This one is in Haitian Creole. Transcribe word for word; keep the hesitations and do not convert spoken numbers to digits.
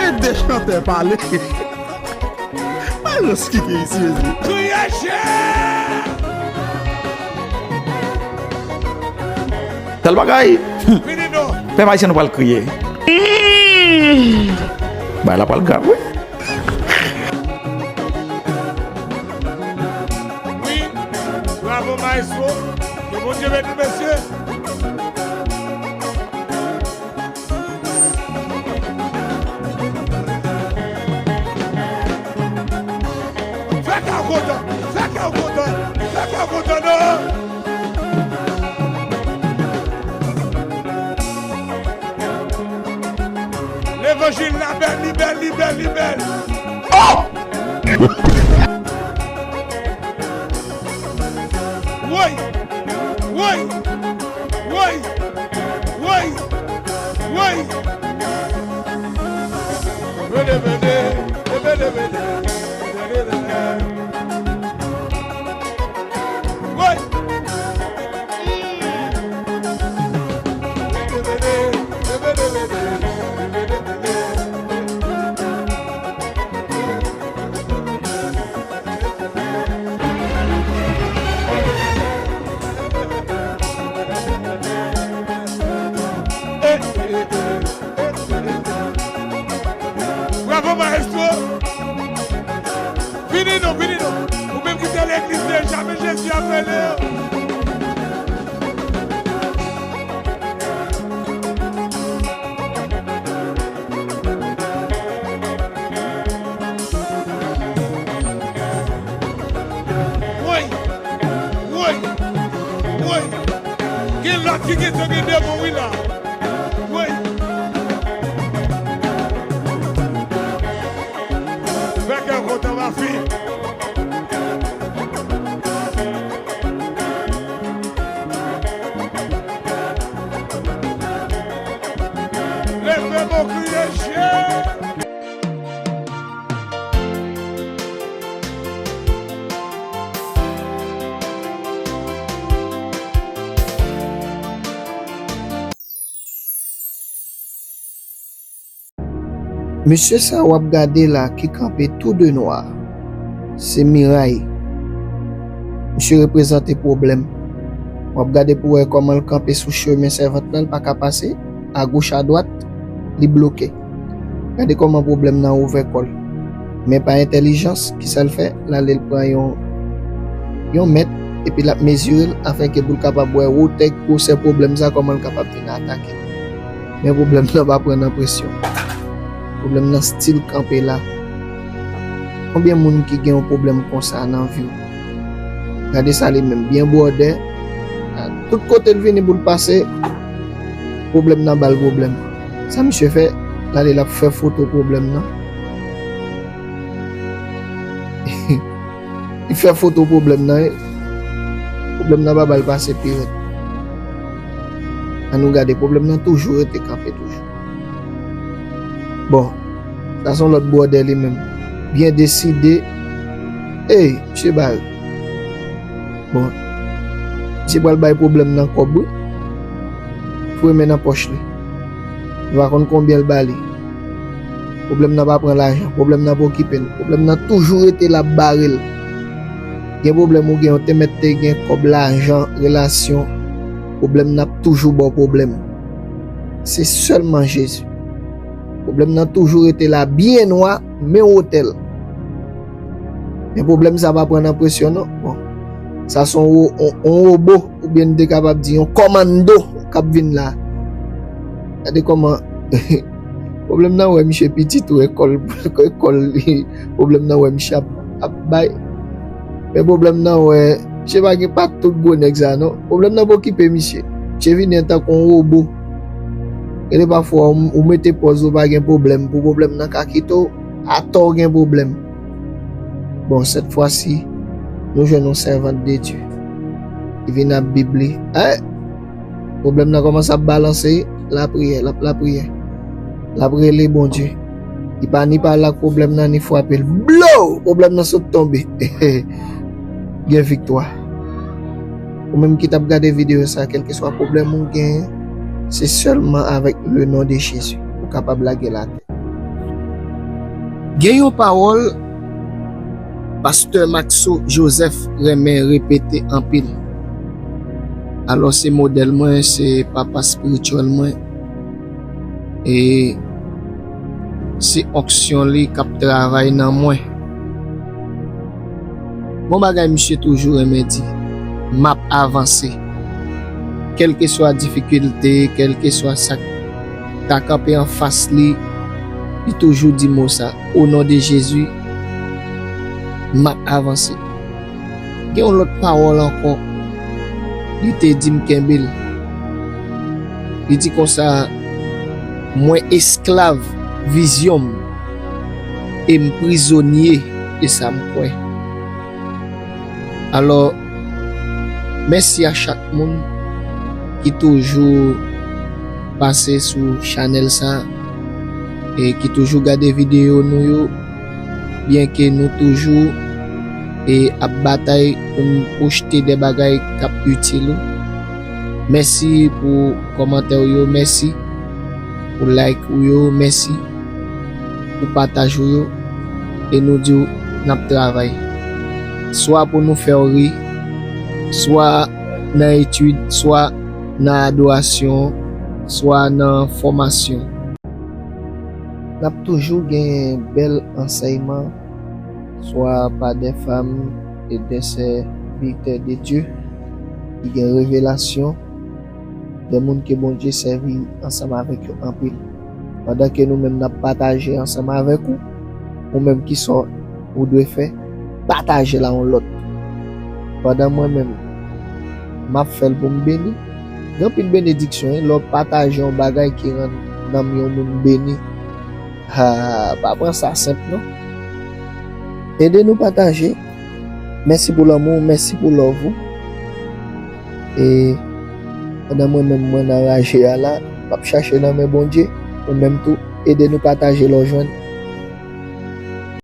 Ede chantè pale. Malans ki gen isi, mezanmi. Kriye chè! Sèl bagay. Fini non. Pèp ayisyen nou pral kriye. Bagay la pral grav, wi. Wi. Bravo, maestro. Ke Bondye beni w, mesye. Fè kè w kontan, fè kè w kontan, fè kè w kontan, non. Levanjil la bèl, li bèl, li bèl, li bèl. Oh! Woy! Woy! Woy! Woy! Woy! Vede, vede, vede, vede, vede, vede. Woy! Bravo, maestro! Vini non, vini non! Ou menm ki te legliz deja, men Jezi ap rele w. Woy! Woy! Woy! Gen lòt ki gentan gen demon, wi, la. Woy! Fè kè w kontan, mafi. Leve men w, kriye, je. Mesye sa w ap gade la ki kanpe tou de nwa, se miray. Misye reprezante pwoblèm. W ap gade pou w wè kòman l kanpe sou chemen sèvant lan, l pa ka pase, agoch, adwat, li bloke. Gade kòman pwoblèm nan ouvè kò l. Men pa entèlijans, kisa l fè? L ale l pran yon, yon mèt, epi l ap mezire l, afenke pou l kapab wè wotè, gwosè pwoblèm sa, kòman l kapab vin atake. Men pwoblèm nan pa pran nan presyon. Pwoblèm nan still kanpe la. Konbyen moun ki gen yon pwoblèm konsa nan vi w? Gade sa li menm, byen bwòdè. Tout kote l vini pou l pase, pwoblèm nan ba l pwoblèm. Sa misye fè, l ale l ap fè foto pwoblèm nan. Li fè foto pwoblèm nan, e pwoblèm nan pa ba l pase pi rèd. Ann nou gade, pwoblèm nan toujou rete kanpe toujou. Bon, sa se yon lòt bwòdè li menm. Byen deside. Ey, misye bare. Bon, misye pral bay pwoblèm nan kòb, wi. Foure men nan pòch li. Nou pa konn konbyen l ba li. Pwoblèm nan pa pran lajan. Pwoblèm nan pa okipe l. Pwoblèm nan toujou rete la ap bare l. Gen pwoblèm ou gen, ou te mèt te gen kòb, lajan, relasyon. Pwoblèm nan ap toujou ba w pwoblèm. Se sèlman Jezi. Pwoblèm nan toujou rete la byen nwa, men wotè l. Men pwoblèm sa pa pran nan presyon, non. Bon, sa se yon wo-, yon, yon wobo, oubyen n te kapab di yon kòmando k ap vin la. Gade kòman pwoblèm nan wè misye pitit, ou wè kò l, kò l, pwoblèm nan wè misye ap, ap bay. Men pwoblèm nan wè, misye pa gen, pa tout gwo nèg sa, non. Pwoblèm nan pa okipe misye. Misye vini antanke yon wobo. Gade pafwa, ou, ou mete pòz ou pa gen pwoblèm, pou pwoblèm nan ka kite w, atò w gen pwoblèm. Bon, sèt fwa si, nou jwenn yon sèvant de Dye. Li vin ap Bib li. Ey! Pwoblèm nan kòmanse ap balanse, lapriyè, l ap lapriyè. L ap rele Bondye. Li pa ni pale ak pwoblèm nan, ni frape l. Blow! Pwoblèm nan sot tonbe. Gen viktwa. Ou menm ki t ap gade videyo sa, kèlkeswa pwoblèm ou gen, Se sèlman avèk le non de Jezi ou kapab lage l atè. Gen yon pawòl Pastè Maxo Joseph renmen repete anpil. Alò, se modèl mwen, se papa espirityèl mwen. E se onksyon li k ap travay nan mwen. Bon bagay misye toujou renmen di, "M ap avanse." Kèlkeswa difikilte, kèlkeswa sa k ta kanpe anfas li, li toujou di mo sa, "O non de Jezi, m ap avanse." Gen yon lòt pawòl ankò, li te di m kenbe l. Li di konsa, "Mwen esklav vizyon m, e m prizonye de sa m kwè." Alò, mèsi a chak moun ki toujou pase sou chanèl sa e ki toujou gade videyo nou yo, byenke nou toujou e ap batay pou n pwochte de bagay k ap itil ou. Mèsi pou kòmantè w yo, mèsi pou like ou yo, mèsi pou pataj ou yo, e nou di w n ap travay. Swa pou nou fè w ri, swa nan etid, swa nan adorasyon, swa nan fòmasyon. N ap toujou gen bèl ansèyman, swa pa de fanm e de sèvitè de Dye ki gen revelasyon, de moun ke Bondye sèvi ansanm avèk yo anpil. Pandan ke nou menm n ap pataje ansanm avèk ou, ou menm ki sa ou dwe fè, pataje l a yon lòt. Pandan mwen menm, m ap fè l pou m beni. Gen anpil benediksyon, wi, lè w pataje yon bagay ki rann nanm yon moun beni. Ha, pa pran sa senp non. Ede nou pataje. Mèsi pou lanmou, mèsi pou love ou. E pandan mwen menm mwen nan raje a la, m ap chache nan men Bondye, ou menm tou, ede nou pataje lè w jwenn.